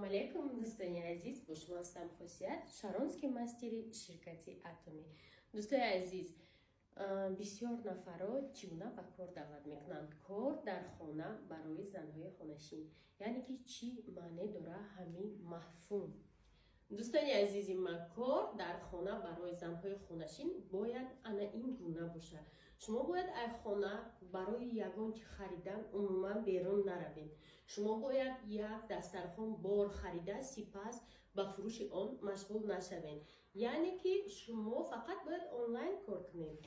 Алейкум, дӯстони азиз! Бо шумо ҳастам Хосият, шаронский мастери ширкати Атомӣ. Дӯстои азиз, бисёр нафарро чӣ гуна ба кор даъват мекунанд? Кор дар хона барои занҳои хонашин, яъне ки чӣ маъне дора ҳамин мафҳум? Дӯстони азизи ман, кор дар хона барои занҳои хонашин бояд ана ин гуна бошад: шумо бояд ай хона барои ягон чи харидан умуман берун наравед. Шумо бояд як дастархон бор харида, сипас ба фурӯши он машғул нашавед, яъне ки шумо фақат бояд онлайн кор кунед.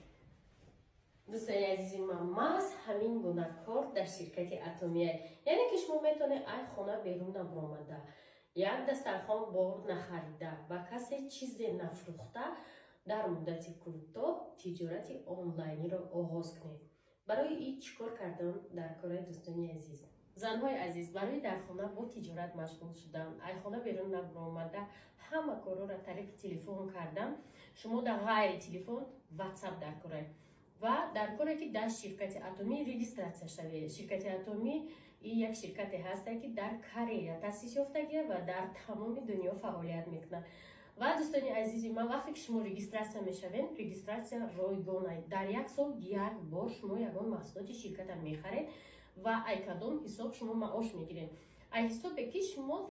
Дӯстони азизи ман, маҳз ҳамин гуна кор дар ширкати Атомия, яъне ки шумо метавонед ай хона берун набаромада, як дастархон бор нахарида, ба касе чизе нафрӯхта, дар муддати кӯтоҳ тиҷорати онлайниро оғоз кунед. Барои ин чӣ кор кардан дар кораи, дӯстони азиз? Занҳои азиз, барои дар хона бо тиҷорат машғул шудан, ай хона берун набаромада, ҳама корҳоро тариқи телефон кардан, шумо дар ғайри телефон Ватсап дар корай ва дар коре ки дар ширкати Атомӣ регистрация шавед. Ширкати Атомӣ и як ширкате ҳаста, ки дар Корея таъсис ёфтагия ва дар тамоми дунё фаъолият мекунад. Ва, дӯстони азизи ман, вақте ки шумо регистрация мешавед, регистрация ройгона. Дар як сол як бор шумо ягон маҳсулоти ширката мехаред. Ва ай кадом ҳисоб шумо маош мегиред? Ай ҳисобе ки шумо